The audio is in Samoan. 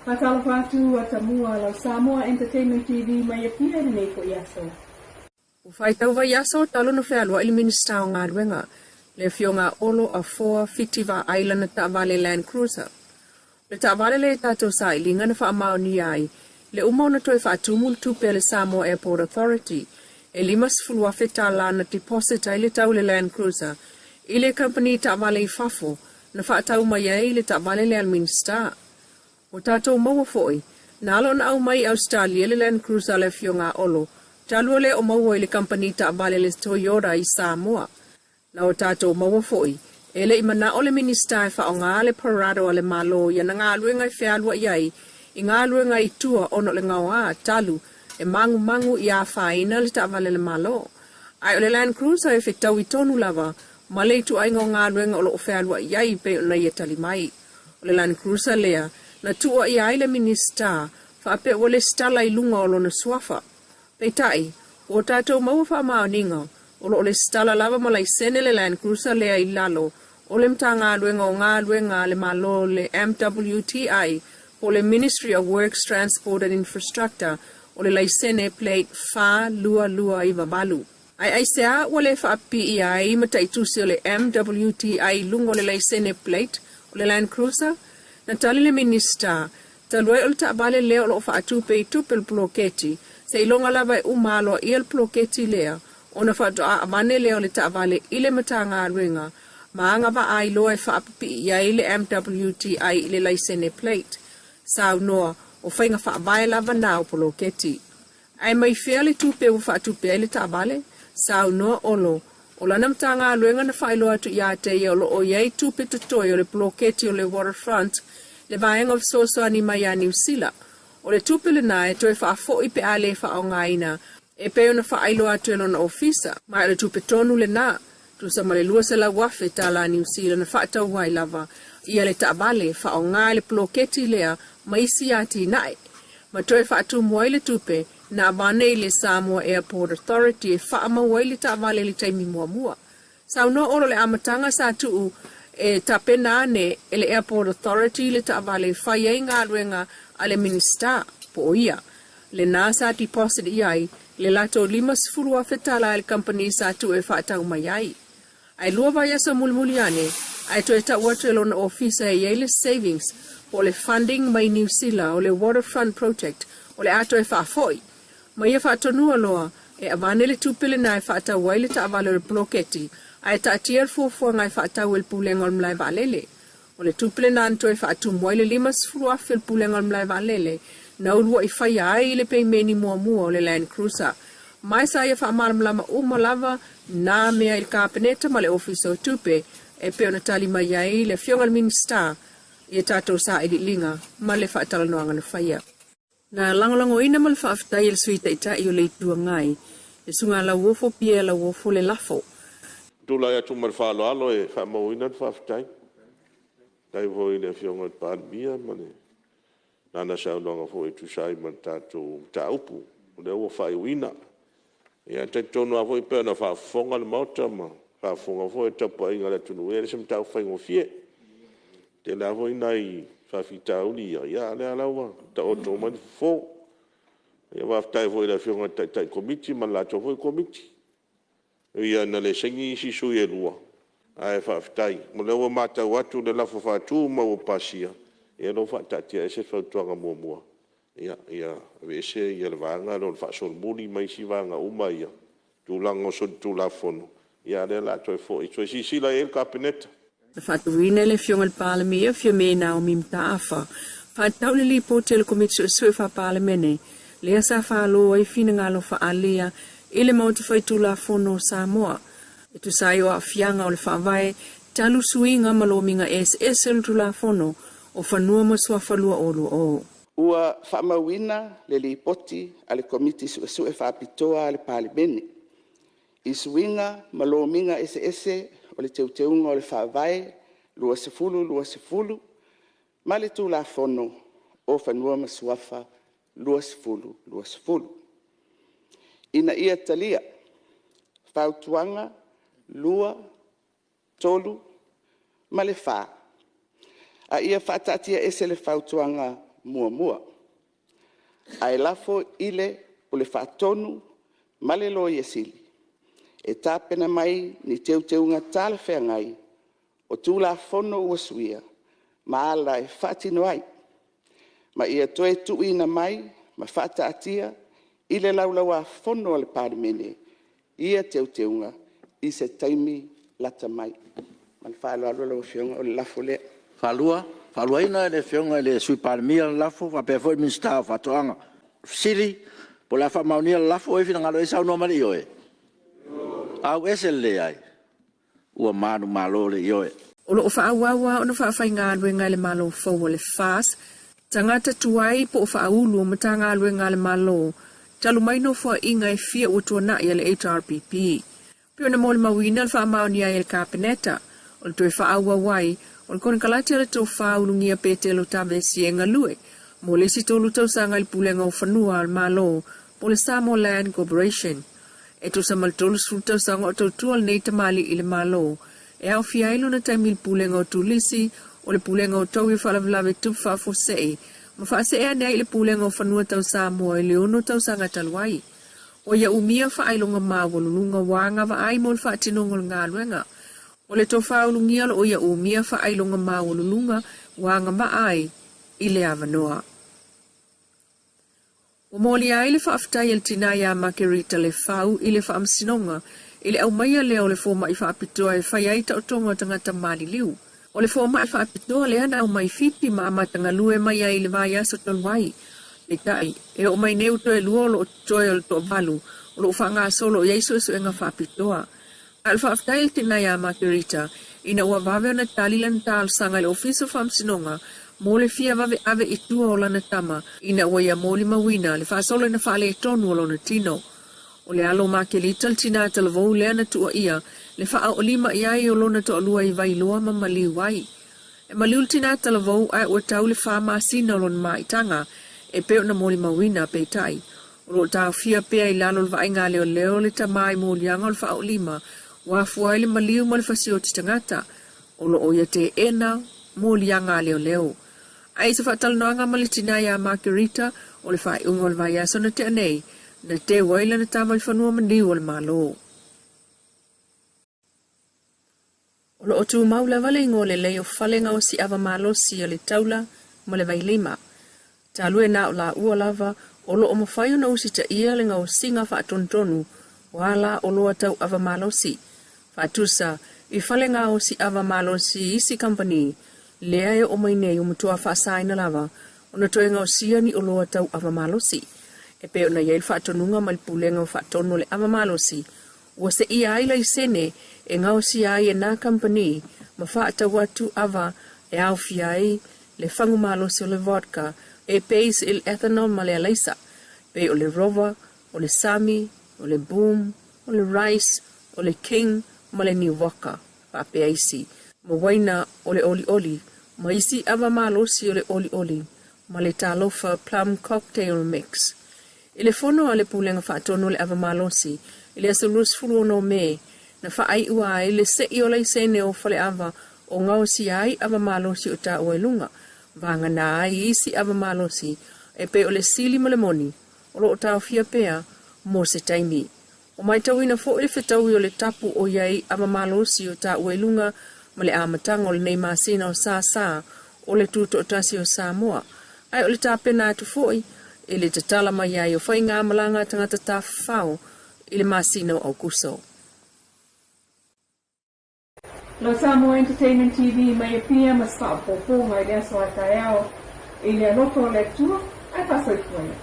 Faatalofa atu Atamua lau Samoa Entertainment TV mai Apia i lenei foi aso. Ua faitau vaiaso talu ona fealuai le Minisita o Galuega, le Afioga a Olo Afoa Fiti Vaai lana taavale Land Cruiser. O le taavale lea i tatou sailiga na faamaonia ai le uma ona toe faatumu le tupe a le Samoa Airport Authority e $50,000 na deposit ai le tau o le Land Cruiser i le kamupani taavale i fafo na faatau mai ai le taavale lea a le Minisita. Ua tatou maua foi, na ala ona aumai i Ausetalia le Land Cruiser a le Afioga a Olo, talu e le o maua i le kamupani taavale le Toyota i Samoa. Na o tatou maua foi, e le i manao le Minisita e faaaoga le Prado a le Malo i ana galuega e fealuai ai i galuega i tua ona o le gaoa talu e magumagu ia afaina le taavale a le Malo. Ae o le Land Cruiser e fetaui tonu lava ma le ituaiga o galuega o lo o fealuai ai e pei ona ia tali mai. O le Land Cruiser lea na tuuaia ai le Minisita faapea ua lesitala i luga o lona suafa. Peitai, ua tatou maua faamaoniga o lo o lesitala lava ma laisene le Land Cruiser lea i lalo o le Matagaluega o Galuega a le Malo le MWTI po o le Ministry of Works, Transport and Infrastructure o le laisene plate 4298. Ae aisea ua le faapipiia ai mataitusi o le MWTI i luga o le laisene plate o le Land Cruiser? Na tali le Minisita, Talu ai o le taavale lea o lo o faatupe i tupe o le poloketi, seiloga lava e uma aloaia le poloketi lea ona faatoa avane lea o le taavale i le Matagaluega ma agavaa ai loa e faapipii i ai le MWTI i le laisene plate. Saunoa, o faiga faavae lava na o poloketi. Ae mai fea le tupe ua faatupe ai le taavale? Saunoa Olo, o lana Matagaluega na faailoa atu ia te ia o lo o i ai tupe totoe o le poloketi o le Waterfront, le vaega o fesoasoani mai ia Niu Sila. O le tupe lena e toe faafoi pe a le faaaogaina e pei ona faailoa atu e lona ofisa. Ma o le tupe tonu lena, tusa ma le $200,000 tala Niu Sila na faatau ai lava ia le taavale faaaoga i le poloketi lea ma isi atinae, ma toe faatumu ai le tupe na avane i le Samoa Airport Authority e faamau ai le taavale i le taimi muamua. Saunoa Olo i le amataga sa tuu e tapena ane e le Airport Authority le taavale e fai ai galuega a le Minisita, po o ia lena sa deposit i ai le latou $50,000 i le kamupani sa tuu e faatau mai ai. Ae lua vaiaso mulimuli ane, ae toe tau atu e lona ofisa e i ai le savings po o le funding mai Niu Sila o le Waterfront Project o le a toe faafoi. Ma ia faatonua loa e avane le tupe lena e faatau ai le taavale o le poloketi ae taatia le fuafuaga e faatau e le Pulega o le Malae Vaalele. O le tupe lena na toe faatumu ai le $50,000 o le Pulega o le Malae Vaalele na uluai faia ai le peimeni muamua o le Land Cruiser. Ma e sa ia faamalamalama uma lava nā mea i le Kapeneta ma le Ofisa o Tupe e pei ona tali mai ai le Afioga i le Minisita i a tatou sailiiliga ma le faatalanoaga na faia. Na lagolagoina ma le faafetai e le Sui Taitai o le Itu Agai, le Susuga Lauofo Pierre Lauofo le lafo. Tulai atu ma le faaaloalo e faamauina le faafetai. Faafetai foi i le Afioga i le Palemia ma lana saunoaga foi e tusa ai ma le tatou mataupu o lea ua faaiuina. Ia e talitonu lava foi pei ona faafofoga le Maota ma faafofoga foi le tapuaiga a le atunuu, ia e le o se mataupu faigofie. E tele lava foi nai faafitauli ia, a o lea lava ua taoto mai le fofo. Faafetai foi i le Afioga i le Taitai Komiti ma le latou foi Komiti. E ui lava ina le saini isi sui e lua, ae faafetai o lea ua matau atu i le lafo faatu ma ua pasia, ia o lea ua faataatiaese le fautuaga muamua, ia aveese le vaega lea o le faasolomuli ma isi vaega uma ia, tulaga o solitulafono, a o lea o le a toe foi e toe silasila i ai le Kapeneta. Na faatuina e le Afioga i le Palemia, Fiame Naomi Mataafa, faatatau i le Lipoti a le Komiti Suesue Faa-Palemene lea sa falo ai finagalo faaalia i le Maota Faitulafono o Samoa e tusa ai o aafiaga o le Faavae talu suiga ma lomiga eseese o le Tulafono o Fanua ma Suafa 2020. Ua faamauina le Lipoti a le Komiti Suesue Faapitoa a le Palemene i suiga ma lomiga eseese o le Teuteuga o le Faavae 2020 ma le Tulafono o Fanua ma Suafa 2020. Ina ia talia Fautuaga 2, 3 ma le 4, a ia faataatiaese le Fautuaga Muamua, ae lafo i le Pule Faatonu ma le Loia Sili e tapena mai ni teuteuga talafeagai o Tulafono ua suia ma ala e faatino ai, ma ia toe tuuina mai ma faataatia i le Laulau-a-Fono a le Palemene ia Teuteuga i se taimi lata mai. Ma le faaaloalo lau Afioga, o le lafo lea. E faaluaina e le Afioga i le Sui Palemia le lafo faapea foi le Minisita o Faatoaga. Po o le a faamaonia le lafo, o i ai se finagalo e saunoa mai i le ioe? LAESE: Ua manumalo le Ioe. O lo o faaauau lava ona faafaigaluega e le Malo fou o le FAST tagata tuai po o faaulu o Matagaluega a le Malo talu mai nofoaiga e fia ua tuanai a le HRPP. Pei ona molimauina le faamaonia ai e le Kapeneta o le toe faaauau ai o le konekarate a le Tofa Ulugia Petelo Tavesi e galue mo le isi 3 tausaga i le Pulega o Fanua a le Malo po o le Samoa Land Corporation. E tusa ma le 30 tausaga o tautua lenei tamalii i le Malo, e aofia ai lona taimi i le Pulega o Turisi, o le Pulega o Taui o Faalavelave Tupu Faafuasei, ma faasee ane ai i le Pulega o Fanua Tau Samoa i le 6 tausaga talu ai. Ua ia umia faailoga maualuluga ua agavaa ai mo le faatinoga o le galuega. O le tofa ulugia o lo o ia umia faailoga maualuluga ua agavaa ai i le avanoa. Ua molia ai le faafetai a le tina ia Makerita Lefau i le Faamasinoga i le aumaia lea o le fomai faapitoa e fai ai taotoga o tagata maliliu. O le fomai faapitoa lea na aumai Fiti ma amata galue mai ai i le vaiaso talu ai. Peitai, e oo mai nei ua toe 2 o lo o totoe o le toavalu o lo o faagasolo i ai suesuega faapitoa. A o le faafetai a le tina ia Makerita ina ua vave ona tali lana talosaga i le Ofisa o Faamasinoga mo le fia vave ave i tua o lana tama ina ua ia molimauina le faasoloina faaletonu o lona tino. O le alo o Makerita le tina talavou lea na tuuaia le faaoolima i ai o lona toalua i Vailoa ma maliu ai. E maliu le tina talavou ae ua tau le 4 masina o lona maitaga e pei ona molimauina, peitai, o lo o taofia pea i lalo o le vaaiga a leoleo le tama i moliaga o le faaoolima ua afua ai le maliu ma le fasioti tagata o lo o ia teena moliaga a leoleo. Ae i se faatalanoaga ma le tina ia Margarita o le faaiuga o le vaiaso na tea nei, na teu ai lana tama i fanua maliu o le Malo. O lo o tumau lava le igoa lelei o fale gaosi ava malosi o le taula ma le vailima. Talu e na o laua lava o lo o mafai ona usitaia le gaosiga faatonutonu o ala oloa tau ava malosi. Faatusa i fale gaosi ava malosi i isi kamupani, lea e oo mai nei ua matua faasaina lava ona toe gaosia ni oloa tau ava malosi. E pei ona i ai le faatonuga mai le Pulega o Faatonu o le Ava Malosi, ua seia ai laisene e gaosia ai e nā kamupani ma faatau atu ava e aofia ai le fagu malosi o le vodka e base i le ethanol ma le alaisa, pei o le Rover, o le Sami, o le Boom, o le Rice, o le King ma le New Vodka, faapea isi, ma uaina o le olioli ma isi ava malosi o le olioli ma le Talofa Plum Cocktail Mix. I le fono a le Pulega Faatonu o le Ava Malosi i le aso 26 o Me, na faaiua ai le sei o laisene o faleava o gaosia ai ava malosi o taua i luga, vagana ai isi ava malosi e pei o le sili ma le moni o lo o taofia pea mo se taimi. Ua matauina foi le fetaui o le tapu o i ai ava malosi o taua i luga ma le amataga o lenei masina o Sasa o le Tutoatasi o Samoa, ae o le tapena atu foi i le tatala mai ai o faigamalaga a tagata tafafao i le masina o Aukuso. Lo Samoa Entertainment TV mai Apia ma se faaopoopoga i le aso a taeao i le alofa o le Atua ae faasoifua ia.